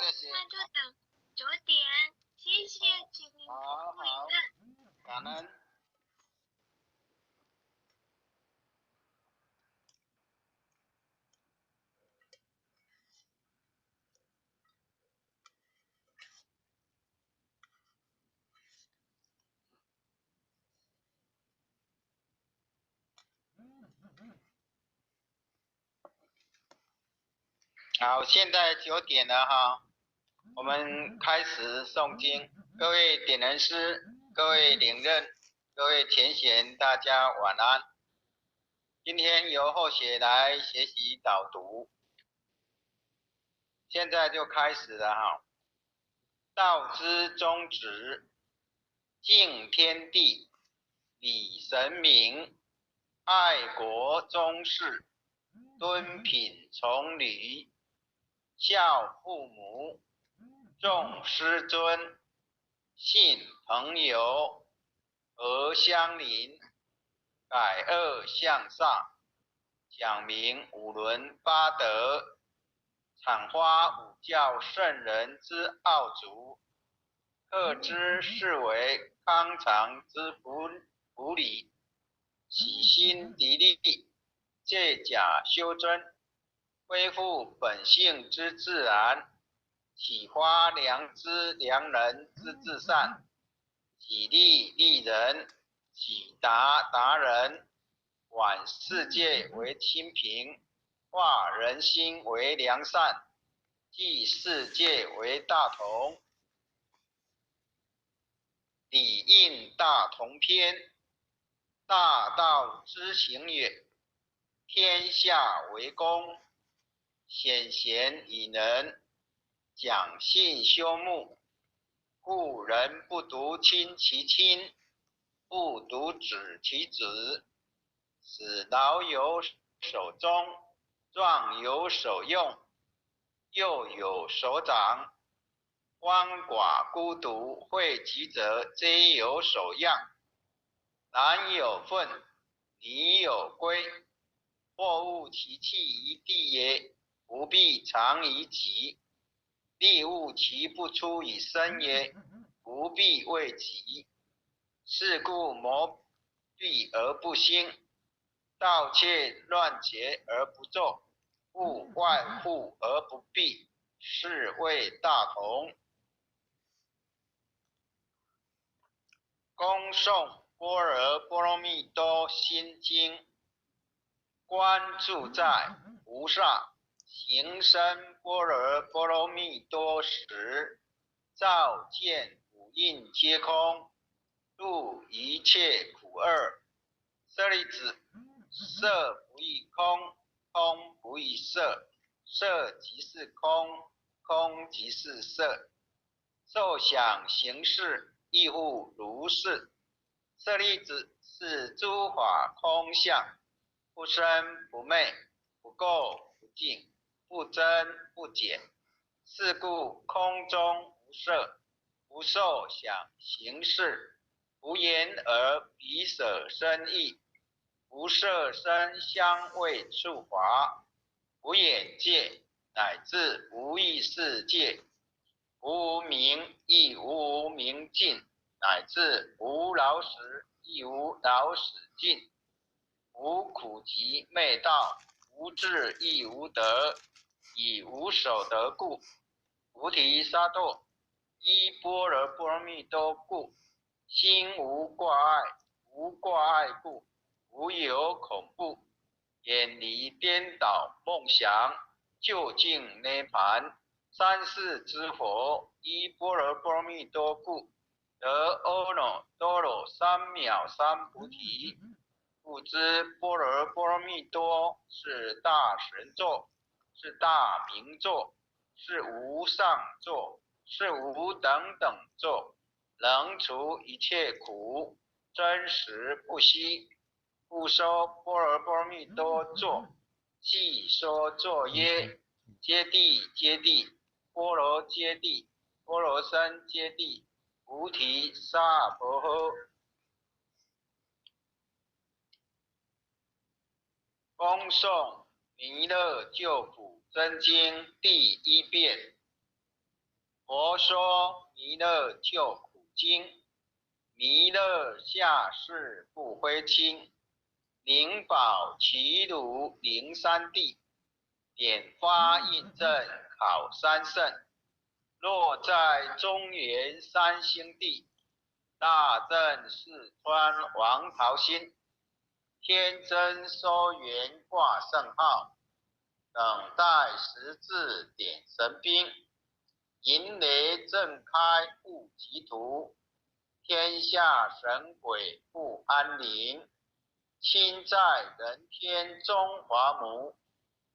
謝謝。那就等9點，謝謝，請您好好，感恩。好，現在9點了哈，我們開始誦經。各位點燈師、各位領任、各位前賢，大家晚安。今天由後學來學習導讀，現在就開始了哈。道之宗旨，敬天地，禮神明，愛國宗室，敦品從禮。孝父母，重師尊，信朋友，和鄉鄰，改惡向善，講明五倫八德，闡發五教聖人之奧祖，克之視為康常之福禮，洗心砥礪，借假修真。恢復本性之自然，啟發良知良能之至善，己利利人，己達達人，挽世界為清平，化人心為良善，濟世界為大同。禮應大同篇，大道之行也，天下為公。選賢與能，講信修睦，故人不獨親其親，不獨子其子，使老有所終，壯有所用，幼有所長，鰥寡孤獨廢疾者皆有所養。男有分，女有歸，貨物其棄於地也，不必藏於己；利物其不出於身也，不必為己。是故謀避而不興，盜竊亂劫而不作，護外戶而不閉，是謂大同。恭誦般若波羅蜜多心經，觀自在菩薩行深般若波羅蜜多時，照見五蘊皆空，度一切苦厄。舍利子，色不異空，空不異色，色即是空，空即是色。受想行識亦復如是。舍利子，是諸法空相，不生不滅，不垢不淨，不增不減。是故空中無色，無受想行識，無眼耳鼻舌身意，無色聲香味觸法，無眼界，乃至無意識界，無無明亦無無明盡，乃至無老死亦無老死盡，無苦集滅道，無智亦無得，以無所得故，菩提薩埵依般若波羅蜜多故，心無掛礙，無掛礙故，無有恐怖，遠離顛倒夢想，究竟涅槃。三世諸佛依般若波羅蜜多故，得阿耨多羅三藐三菩提。故知般若波羅蜜多是大神咒，是大明咒，是無上咒，是無等等咒，能除一切苦，真實不虛。故說般若波羅蜜多咒，偈說作曰：揭諦揭諦，波羅揭諦，波羅僧揭諦，菩提薩婆訶。恭誦彌勒救苦真經第一遍。佛说弥勒救苦经，弥勒下世不非亲，灵宝齐鲁灵山地，点发印证考三圣，落在中原三星地，大正四川王桃心，天真收元挂圣号，等待十字点神兵。银雷震开悟极图，天下神鬼不安宁。亲在人天中华母，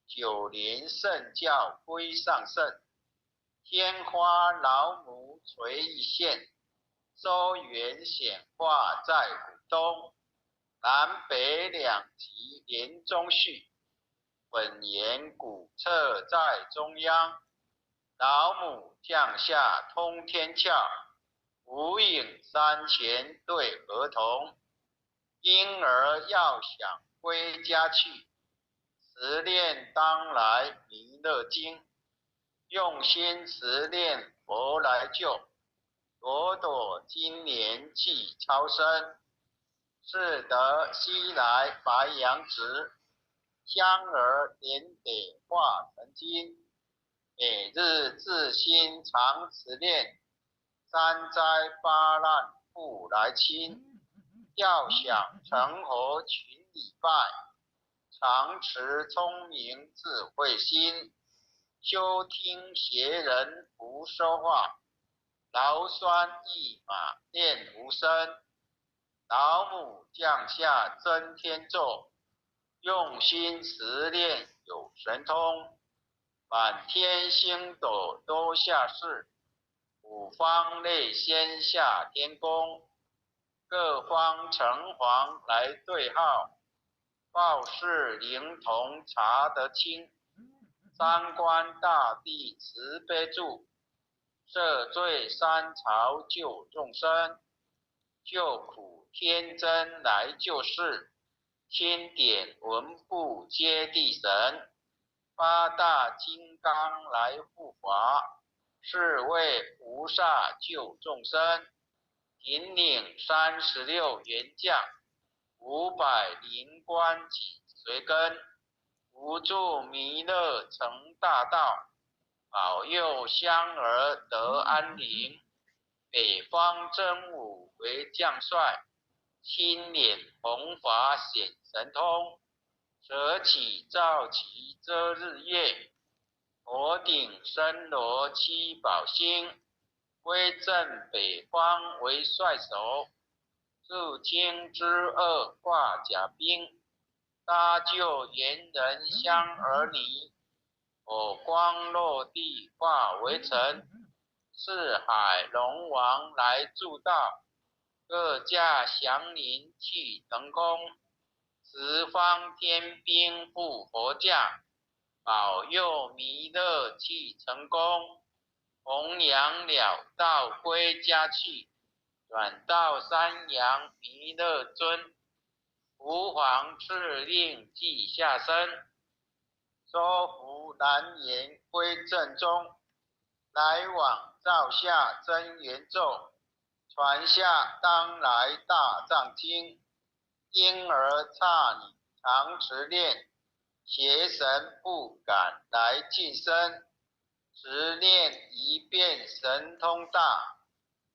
九灵圣教归上圣。天花老母垂一线，周元显化在古东，南北两极连中续，本源古册在中央。老母降下通天窍，无影山前对合同。婴儿要想归家去，持念当来弥勒经，用心持念佛来救，朵朵金莲气超生，是得西来白羊子，香儿点点化成金。每日自心常持念，三灾八难不来侵。要想成佛群礼拜，常持聪明智慧心，修听邪人不说话，劳酸一马念无声。老母降下真天咒，用心持念有神通。满天星斗都下世，五方内仙下天宫，各方城隍来对号，报事灵童查得清。三官大帝慈悲助，赦罪三朝救众生，救苦天真来救世，钦点文部接地神。八大金刚来护法，是为菩萨救众生。引领36员将，500灵官紧随跟，无助弥勒成大道，保佑香儿得安宁。北方真武为将帅，亲领弘法显神通。舍起造旗遮日月，头顶森罗七宝星，威震北方为帅首，入清之恶挂甲兵，搭救猿人相儿女，火光落地化为尘，四海龙王来助道，各驾祥云去腾空。十方天兵护佛驾，保佑弥勒去成功，弘扬了道归家去，转到三阳弥勒尊，吾皇敕令记下身，收服难言归正宗，来往造下真言咒，传下当来大藏经。婴儿刹女常持念，邪神不敢来近身。持念一遍神通大，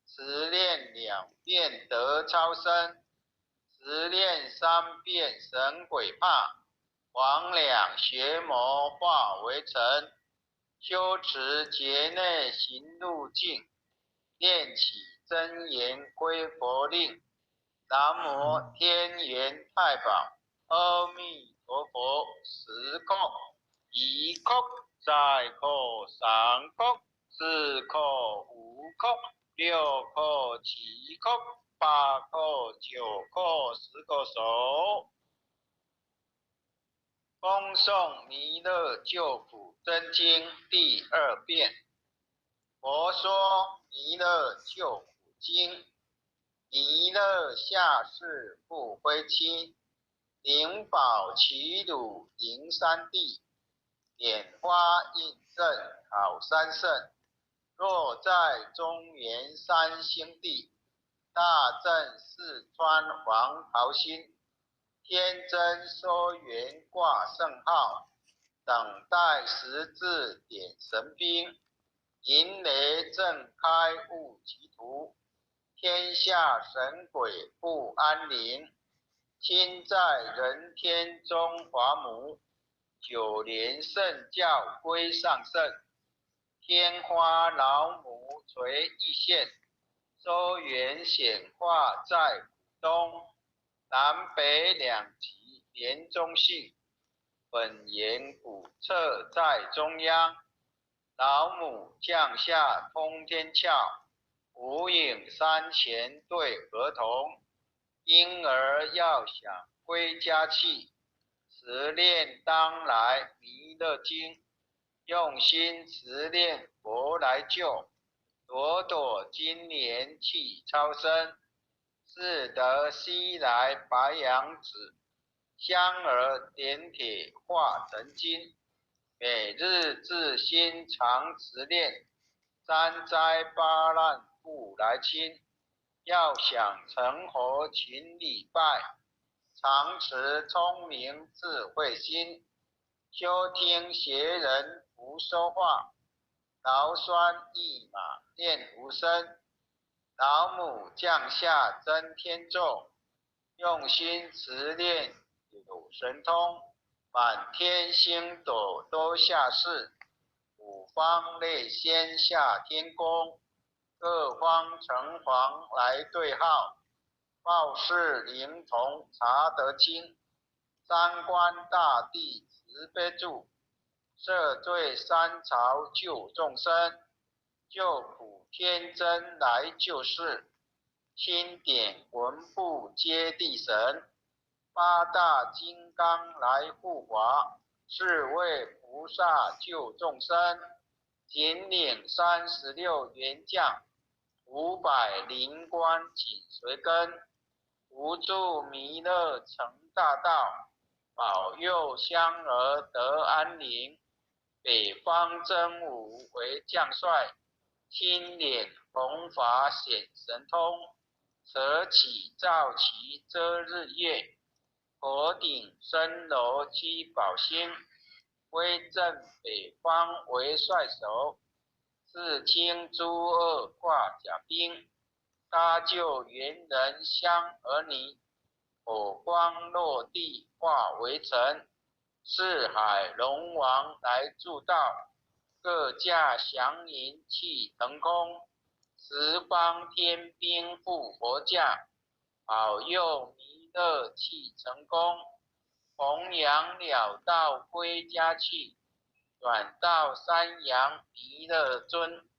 持念两遍得超生，持念三遍神鬼怕，魍魉邪魔化为尘。修持劫内行路径，念起真言归佛令。南无天元太保，阿弥陀佛。十叩，一叩，再叩，三叩，四叩，五叩，六叩，七叩，八叩，九叩，十叩首。恭诵弥勒救苦真经第二遍。佛说弥勒救苦经。弥勒下世不非亲，灵宝齐鲁灵山地，点花印证考三圣，若在中原三星地，大正四川黄桃心，天真说圆挂圣号，等待十字点神兵，银雷正开悟极途，天下神鬼不安宁。亲在人天中华母，九莲圣教归上圣，天花老母垂一线，周元显化在东，南北两极连中续，本源古册在中央，老母降下通天窍，无影三贤对合同。婴儿要想归家去，持念当来弥勒经，用心持念佛来救，朵朵金莲气超生，是得西来白羊子，香儿点铁化成金，每日自心常持念，三灾八难不来侵。要想成佛勤礼拜，常持聪明智慧心，休听邪人胡说话，劳酸一马念无声，老母降下真天咒，用心持念有神通，满天星斗都下世，五方列仙下天宫。各方城隍来对号，报事灵童查得清，三官大帝慈悲助，赦罪三朝救众生，救苦天真来救世，钦点文部揭谛神，八大金刚来护法，是为菩萨救众生，紧领36员将。500灵官紧随跟，无助弥勒成大道，保佑香儿得安宁。北方真武为将帅，青脸弘法显神通，扯起造旗遮日月，头顶升罗七宝星，威震北方为帅首。四清诸恶挂甲兵，搭救猿人相儿女，火光落地化为尘。四海龙王来助道，各驾祥云气腾空。十方天兵护佛驾，保佑弥勒气成功。弘扬了道归家去。转到三阳弥勒尊，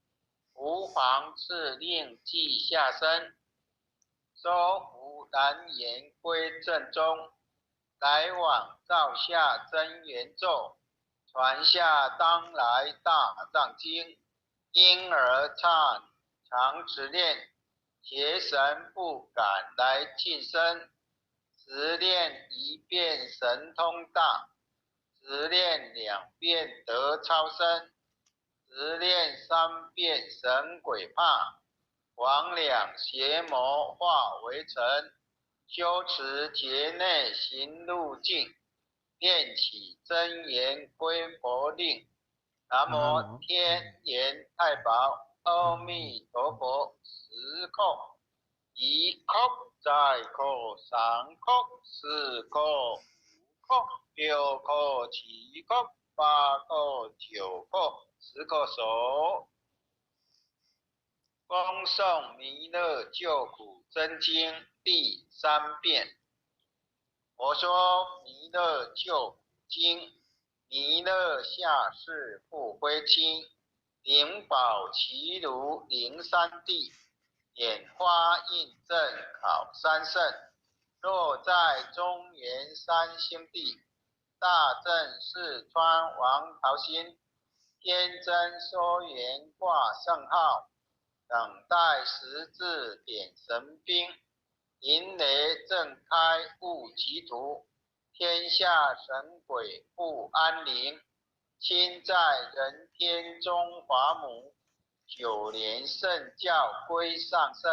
吾皇敕令记下身，收服南言归正宗，来往造下真言咒，传下当来大藏经，婴儿刹常持念，邪神不敢来近身，持念一遍神通大。持念两遍得超生，持念三遍神鬼怕，魍魉邪魔化为尘。修持劫内行路径，念起真言归佛令。南无天言太保阿弥陀佛。十叩，一叩，再叩，三叩，四叩，五叩。六叩、七叩、八叩、九叩、十叩首，恭诵弥勒救苦真经第三遍。佛说弥勒救苦经，弥勒下世不归亲，灵宝齐如灵山地，莲花印证考三圣。若在中原三星地，大正四川王桃心，天真说圆挂圣号，等待十字点神兵，银雷正开悟极途，天下神鬼不安宁。亲在人天中华母，九莲圣教归上圣，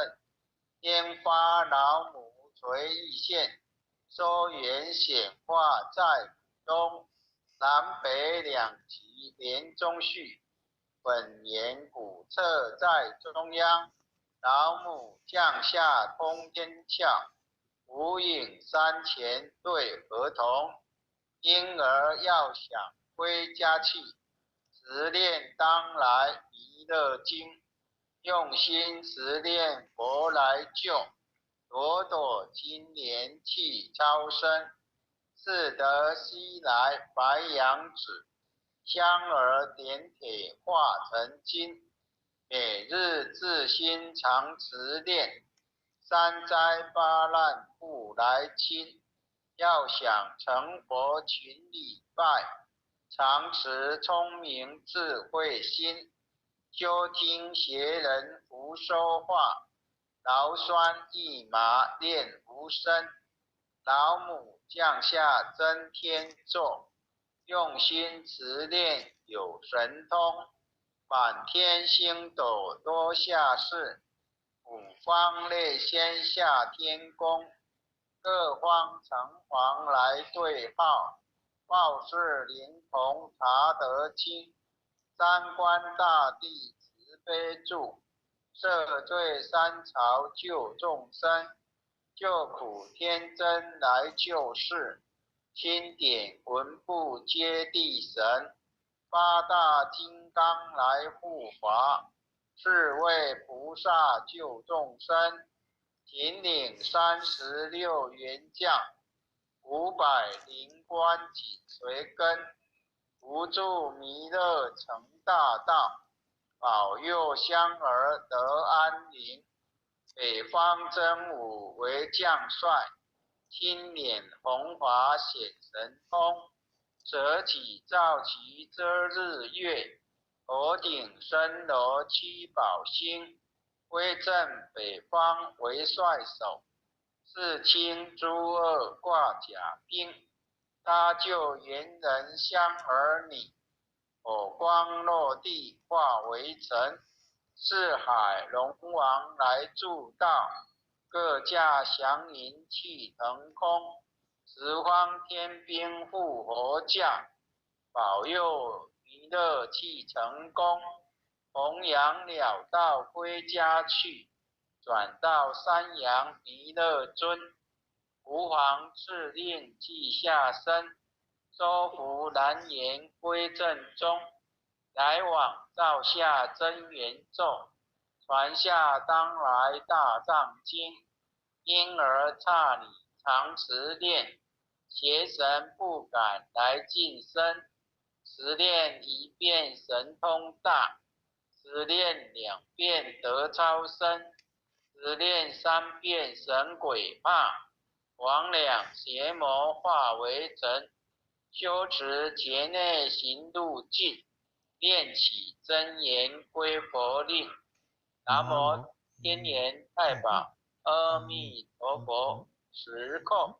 天发老母垂意现，收圆显化在东，南北两极连中续，本源古刹在中央，老母降下通天窍，无影山前对合同，婴儿要想归家去，持念当来弥勒经，用心持念佛来救，朵朵金莲气超升，四得西来白羊子，香儿点铁化成金，每日自心常持念，三灾八难不来侵。要想成佛勤礼拜，常持聪明智慧心，修听邪人胡说话，劳酸一麻念无声，老母降下真天座，用心持念有神通，满天星斗多下世，五方列仙下天宫，各方城隍来对号，报是灵童查得清，三官大帝慈悲助，赦罪三朝救众生，救苦天真来救世，钦点魂部接地神，八大金刚来护法，是为菩萨救众生。秦岭36员将，500灵官紧随跟，扶助弥勒成大道，保佑香儿得安宁。北方真武为将帅，青脸红发显神通，舍己造旗遮日月，头顶森罗七宝星。威震北方为帅首，四清诸恶挂甲兵，搭救猿人香儿女，火光落地化为尘。四海龙王来助道，各驾祥云气腾空，十方天兵护佛驾，保佑弥勒气成功。弘扬了道归家去，转到山阳弥勒尊，吾皇敕令记下身，收服南阎归正宗，来往造下真言咒，传下当来大藏经，婴儿刹女常持念，邪神不敢来近身，持念一遍神通大。持念两遍得超生，持念三遍神鬼怕，魍魉邪魔化为尘。修持劫内行路径，念起真言归佛令。南无天元太保阿弥陀佛。十叩，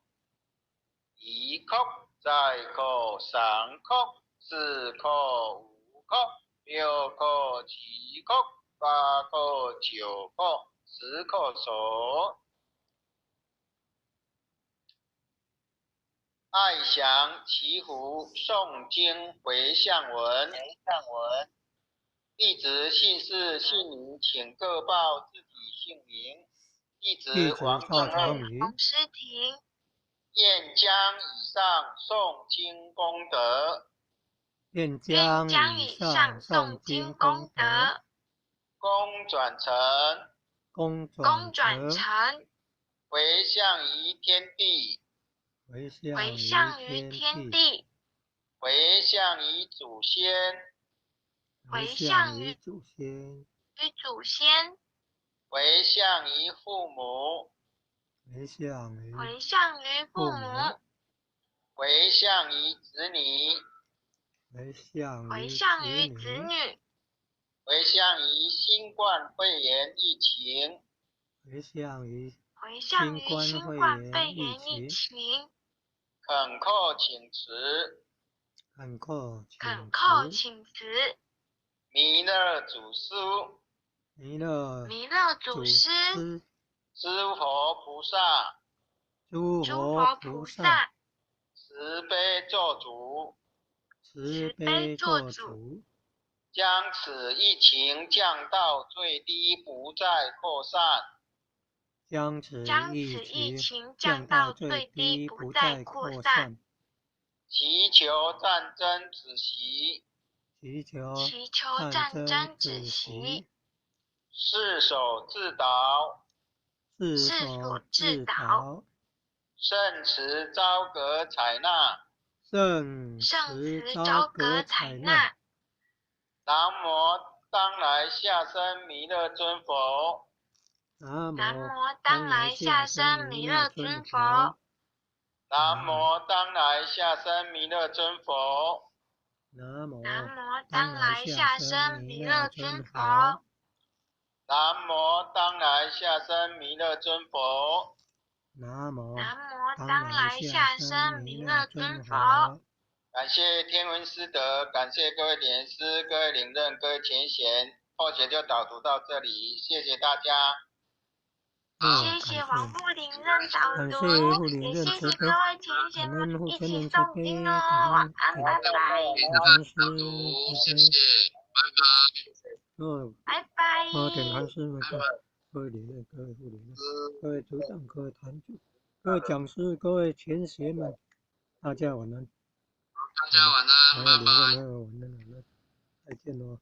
一叩，再叩，三叩，四叩，五叩。六叩，七叩，八叩，九叩，十叩首。爱祥祈福诵经回向文。弟子姓氏姓名，请各报自己姓名。弟子王正二。洪诗婷。愿将以上诵经功德。愿将以上诵经功德，功转成，功转成，回向于天地，回向于天地，回向于祖先，回向于祖先，于祖先，回向于父母，回向于回向于父母，回向于子女。回向回向于子女，回向于新冠肺炎疫情，回向于回向于新冠肺炎疫情，恳叩请辞，恳叩恳叩请辞，弥勒祖师，弥勒弥勒祖祖师，师，诸佛菩萨，诸诸佛佛菩菩萨，萨，慈悲作主，慈慈悲悲作作主，将此疫情降到最低，不再扩散。將此將疫此疫情情降降到到最最低，低，不不再再擴散。擴散。祈求戰爭止息，祈求祈求戰戰爭爭止止息，息，誓守自導，誓誓守守自自導，導，聖慈昭閣採納。聖聖慈慈昭昭閣閣採採納。納。南無當來下生彌勒尊佛。南南無無當當來來下下生生彌彌勒勒尊尊佛。佛。南無當來下生彌勒尊佛。南無南無當當來來下下生生彌彌勒勒尊尊佛。佛。南無當來下生彌勒尊佛。南無南無當當來來下下生生彌彌勒勒尊尊佛。佛。感謝天文師德，感謝各位蓮師、各位領任、各位前賢，後學就導讀到這裡，謝謝大家。好，謝謝感謝王副領任導感讀，謝副領也任慈悲，謝謝各位前感賢們恩護一起天人慈誦悲，經哦，感晚恩安，點拜拜，點傳師導讀，慈謝謝，悲，拜拜。哦，拜拜。哦，點傳師們，各位領任、各位副領任、各位組長、各位團主、各位講師、各位前賢們，大家晚安。大家晚安，還有拜拜。領任，還有晚安，晚安，再見嘍。